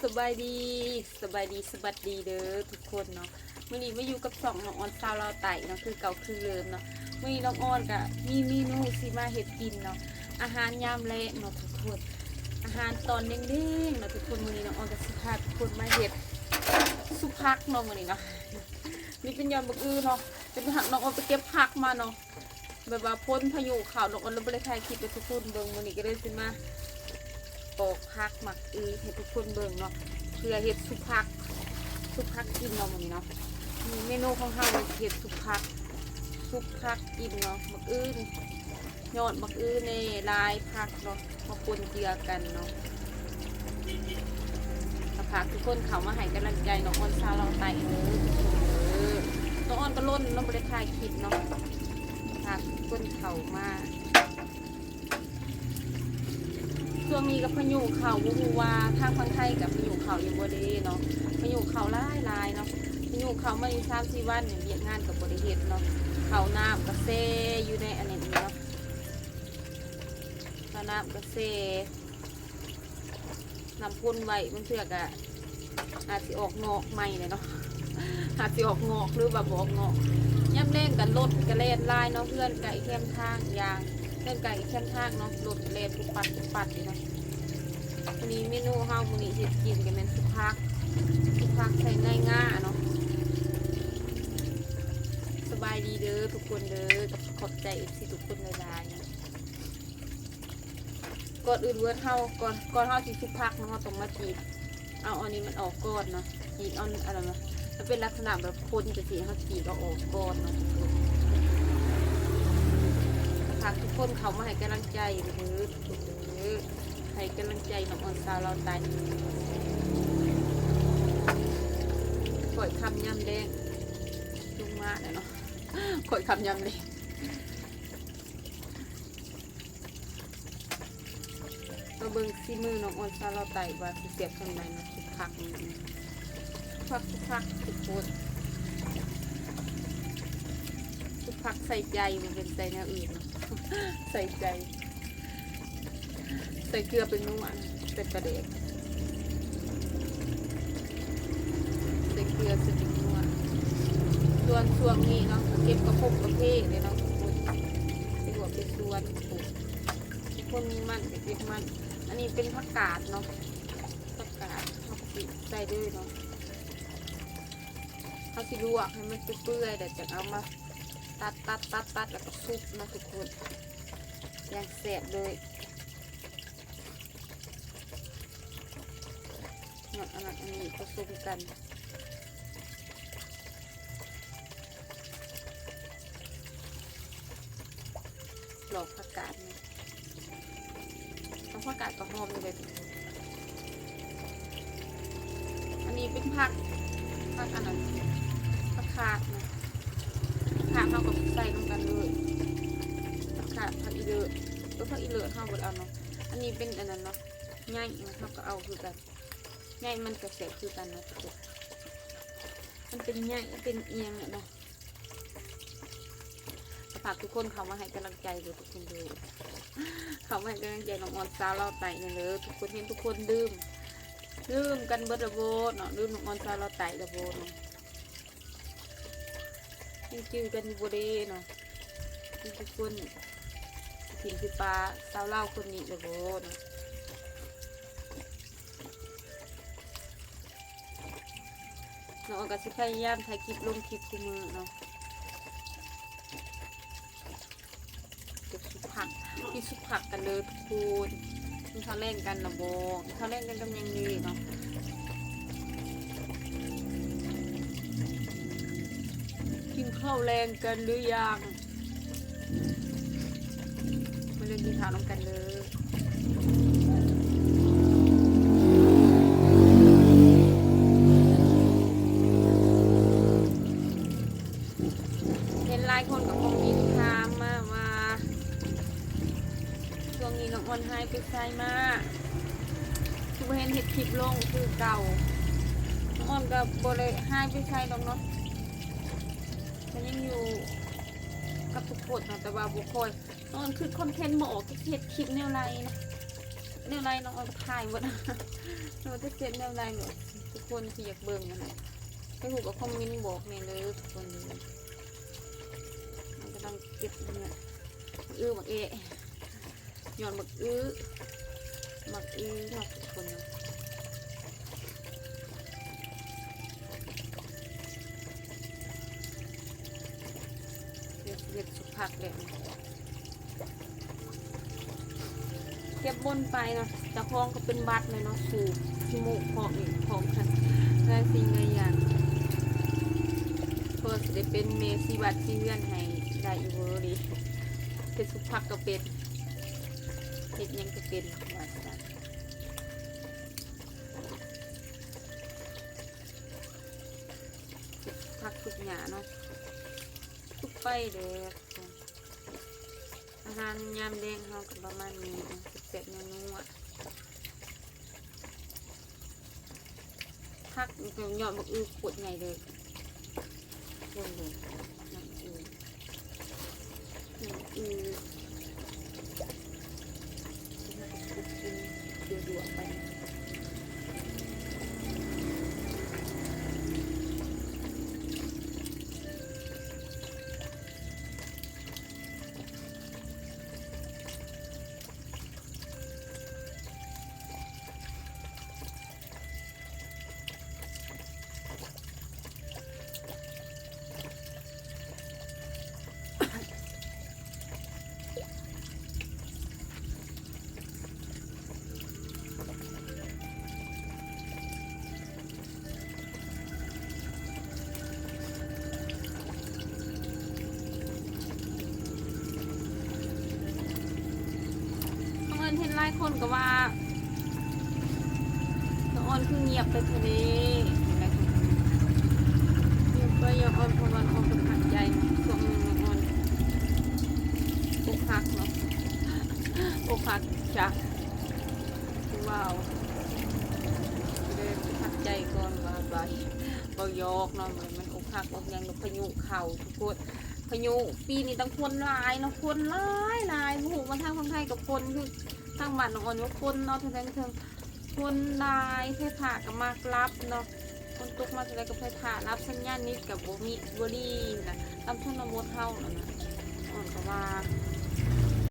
ສະບາຍດີ ສະບາຍດີ ສະຫວັດດີເດີທຸກຄົນເນາະ. ມື້ນີ້ມາຢູ່ກັບຊ່ອງນ້ອງອອນຊາວລາວໃຕ້ເນາະ ຄືເກົ່າຄືເດີມເນາະ. ມື້ນີ້ນ້ອງອອນກະມີເມນູຊິມາເຮັດກິນເນາະ ອາຫານຍາມແລງເນາະທຸກຄົນ ອາຫານຕອນແລງໆເນາະທຸກຄົນ. ມື້ນີ້ນ້ອງອອນກະຊິພາທຸກຄົນມາເຮັດຊຸບຜັກເນາະ ມື້ນີ້ເນາະ. ນີ້ເປັນຍອດບັກອືເນາະ ເປັນ ນ້ອງອອນໄປເກັບຜັກມາເນາະ. ແບບວ່າຝົນພາຍຸເຂົ້າ ນ້ອງອອນເລີຍບໍ່ໄດ້ຖ່າຍຄລິບໃຫ້ທຸກຄົນເບິ່ງ. ມື້ນີ້ກະເລີຍຊິມາປອກຜັກໝາກອືໃຫ້ທຸກຄົນເບິ່ງເນາະ ເພື່ອເຮັດຊຸບຜັກ ຊຸບຜັກກິນເນາະມື້ນີ້ເນາະ. ນີ້ເມນູຂອງເຮົາເລີຍຊິເຮັດຊຸບຜັກ ຊຸບຜັກກິນເນາະ. ໝາກອືນີ້ ຍອດໝາກອືແດ່ ຫຼາຍຜັກເນາະ ມາປົນເຈືອກັນເນາະ. ກະຝາກທຸກຄົນເຂົ້າມາໃຫ້ກຳລັງໃຈນ້ອງອອນຊາວລາວໃຕ້ເດີທຸກຄົນເດີ. ນ້ອງອອນກະລົນເນາະ ບໍ່ໄດ້ຖ່າຍຄລິບເນາະ. ຝາກທຸກຄົນເຂົ້າມາ ຊ່ວງນີ້ກະພາຍຸເຂົ້າ ບໍ່ຮູ້ວ່າທາງຝັ່ງໄທກະພາຍຸເຂົ້າຢູ່ບໍ່ເດເນາະ. ພາຍຸເຂົ້າຫຼາຍໆເນາະ ພາຍຸເຂົ້າມານີ້ສາມສີ່ວັນນີ້ ວຽກງານກະບໍ່ໄດ້ເຮັດເນາະ. ເຂົ້ານ້ຳກະແຊ່ຢູ່ໃນອັນນີ້ເນາະ ເຂົ້ານ້ຳກະແຊ່ ນ້ຳພົ່ນໄວ້ ບາງເທື່ອກະອາດຊິອອກງອກໃໝ່ແຫຼະເນາະ ອາດຊິອອກງອກ ຫຼືວ່າບໍ່ອອກງອກ. ຍາມແລງກະລົດກະແລ່ນຫຼາຍເນາະ ເຮືອນໃກ້ແຄມທາງ ຢ່າງເຮືອນໃກ້ແຄມທາງເນາະ ລົດກະແລ່ນປຸບປັດປຸບປັດຢູ່ເນາະ. ມື້ນີ້ເມນູເຮົາມື້ນີ້ເຮັດກິນກະແມ່ນຊຸບຜັກ ຊຸບຜັກໃສ່ໃນງາເນາະ. ສະບາຍດີເດີທຸກຄົນເດີ ກະຂອບໃຈເອັຟຊີທຸກຄົນຫຼາຍໆເນາະ. ກ່ອນອື່ນເວີດເຮົາ ກ່ອນ ກ່ອນເຮົາຊິຊຸບຜັກເນາະ ເຮົາຕ້ອງມາຈີກເອົາອັນນີ້ມັນອອກກ່ອນເນາະ. ຈີກເອົາອັນນັ້ນມາ ມັນເປັນລັກສະນະແບບຄົນຈັ່ງຊີ້ ເຮົາຈີກເອົາອອກກ່ອນເນາະທຸກຄົນ. ຝາກທຸກຄົນເຂົ້າມາໃຫ້ກຳລັງໃຈເດີທຸກຄົນເດີ ໃຫ້ກຳລັງໃຈນ້ອງອອນຊາວລາວໃຕ້. ຂ້ອຍຄ່ຳຍາມແລງ ລົງມາແລ້ວເນາະ ຂ້ອຍຄ່ຳຍາມແລງ. ມາເບິ່ງສີມືນ້ອງອອນຊາວລາວໃຕ້ວ່າຊິແຊບສ່ຳໃດເນາະ. ຊຸບຜັກນີ້ ຊຸບຜັກ ຊຸບຜັກທຸກຄົນ ຊຸບຜັກໃສ່ໃຈ ບໍ່ແມ່ນໃສ່ແນວອື່ນເນາະ ໃສ່ໃຈ. ໃສ່ເກືອ ແປ້ງນົວ ໃສ່ປາແດກ ໃສ່ເກືອ ໃສ່ແປ້ງນົວ. ສ່ວນຊ່ວງນີ້ເນາະ ກະເກັບກະພົງກະເພເດ້ເນາະທຸກຄົນ ໄປຫົວໄປສວນ ຄົນມີມັນກະເກັບມັນ. ອັນນີ້ເປັນຜັກກາດເນາະ ຜັກກາດ ເຮົາກະຊິໃສ່ເລີຍເນາະ. ເຮົາຊິລວກໃຫ້ມັນເປື່ອຍໆ ແລ້ວຈັ່ງເອົາມາຕັດໆໆ ແລ້ວກະຊຸບເນາະທຸກຄົນ ຢ່າງແຊບເລີຍ. ເນາະ ອັນນັ້ນອັນນີ້ປະສົມກັນ ຫຼອກຜັກກາດນີ້ ເອົາຜັກກາດກະຫອມນີ້ເລີຍ. ອັນນີ້ເປັນຜັກ ຜັກອັນນັ້ນ ຜັກຄາດນະ ຜັກຄາດເຮົາກະໃສ່ນຳກັນເລີຍ ຜັກຄາດ ຜັກອີເລີດ ເອີ ຜັກອີເລີດເຮົາບໍ່ໄດ້ເອົາເນາະ. ອັນນີ້ເປັນອັນນັ້ນເນາະ ໃຍ ເຮົາກະເອົາຄືກັນ ໃຍມັນກະແຊບຄືກັນເນາະທຸກຄົນ ມັນເປັນໃຍເປັນອີ່ຫຍັງແຫຼະເນາະ. ກະຝາກທຸກຄົນເຂົ້າມາໃຫ້ກຳລັງໃຈເດີທຸກຄົນເດີ ເຂົ້າມາໃຫ້ກຳລັງໃຈນ້ອງອອນຊາວລາວໃຕ້ແດ່ເດີທຸກຄົນ. ເຫັນທຸກຄົນລືມ ລືມກັນເບິດລະບໍເນາະ ລືມນ້ອງອອນຊາວລາວໃຕ້ລະບໍເນາະ. ຍັງຈື່ກັນຢູ່ບໍ່ເດເນາະ ຍັງຄືຄົນ ຊິຖິ້ມຊິປະສາວລາວຄົນນີ້ລະບໍເນາະ. ນ້ອງອອນກະຊິພະຍາຍາມຖ່າຍຄລິບລົງຄລິບຄູ່ມື້ເນາະ. ເກັບຊຸບຜັກ ກິນຊຸບຜັກກັນເດີທຸກຄົນ. ກິນເຂົ້າແລງກັນລະບໍ ກິນເຂົ້າແລງກັນກັບຫຍັງດີເນາະ? ກິນເຂົ້າແລງກັນຫຼືຍັງ? ມາເດີ ກິນເຂົ້ານຳກັນເດີ. ເຫັນຫຼາຍຄົນກະຄອມເມັນຖາມມາວ່າ ຊ່ວງນີ້ນ້ອງອອນຫາຍໄປໃສມາ ຄືບໍ່ເຫັນເຮັດຄລິບລົງຄືເກົ່າ. ນ້ອງອອນກະບໍ່ໄດ້ຫາຍໄປໃສດອກເນາະ ກະຍັງຢູ່ກັບທຸກຄົນເນາະ ແຕ່ວ່າບໍ່ຄ່ອຍ ນ້ອງອອນຄຶດຄອນເທັນບໍ່ອອກ ຈະເຮັດຄລິບແນວໃດນະ. ແນວໃດນ້ອງອອນກໍຖ່າຍໝົດ ວ່າຈະເຮັດແນວໃດເນາະ. ທຸກຄົນທີ່ຢາກເບິ່ງຫັ້ນນະ ໃຜຮູ້ກໍຄອມເມັນບອກແດ່ເດີທຸກຄົນ. ມັນກຳລັງເກັບເນຍ ໝາກອື້ ໝາກເອະ ຍອດໝາກອື້ ໝາກອື້ເນາະທຸກຄົນເນາະ. ເຮັດ ເຮັດສຸກຜັກແລ້ວ ເກັບບົນໄປເນາະ. ເຈົ້າຂອງກໍເປັນຫວັດແລ້ວເນາະ ສູບຂີ້ມູກ ຂອງອີກ ຂອງຄັນ ຫຼາຍສິ່ງຫຼາຍຢ່າງ ເພື່ອຊິໄດ້ເປັນແມ່ສີຫວັດສີເຮືອນໃຫ້ໄດ້ຢູ່ເວີດີ. ເຮັດສຸກຜັກກໍເປັນ ເຮັດຫຍັງກໍເປັນ ວ່າຊັ້ນ. ເຮັດສຸກຜັກສຸກຫຍ້າເນາະ ສຸກໄປເດີ. ອາຫານຍາມແລງເຮົາກໍປະມານນີ້ ແຊບໆ ນົວໆ. ຜັກນີ້ກໍຍອດບັກອື້ໂຄດໃຫຍ່ເລີຍ ຄົນເລີຍ ຍອດບັກອື້ ຍອດບັກອື້ ເຮົາກໍຄຸດກິນ ລວກໆ ໄປ. ບັງເອີນເຫັນຫຼາຍຄົນກໍວ່າ ນ້ອງອອນຄືງຽບໄປແທ້ເດ ງຽບໄປ ນ້ອງອອນ ເພາະວ່ານ້ອງອອນກໍຂັດໃຈ ຊ່ວງໜຶ່ງນ້ອງອອນອົກຫັກເນາະ ອົກຫັກຈາກຜູ້ບ່າວ ກໍເລີຍຂັດໃຈກ່ອນວ່າໄປ ເວົ້າຢອກເນາະ ມັນອົກຫັກອົກຫຍັງ ພາຍຸເຂົ້າທຸກຄົນ. ພາຍຸປີນີ້ຕ້ອງຄົນຫຼາຍເນາະ ຄົນຫຼາຍໆ ບໍ່ຮູ້ວ່າທາງຝັ່ງໄທກັບຄົນ ຄືທາງບ້ານນ້ອງອອນວ່າຄົນເນາະ ແຖວເທິງຄົນຫຼາຍ ໄຟຟ້າກໍມັກດັບເນາະ ຝົນຕົກມາເທື່ອໃດກໍໄຟຟ້າດັບ ສັນຍານເນັດກໍບໍ່ມີ ບໍ່ດີນະ ຕາມຊົນນະບົດເຮົານັ້ນນະ. ນ້ອງອອນກໍວ່າ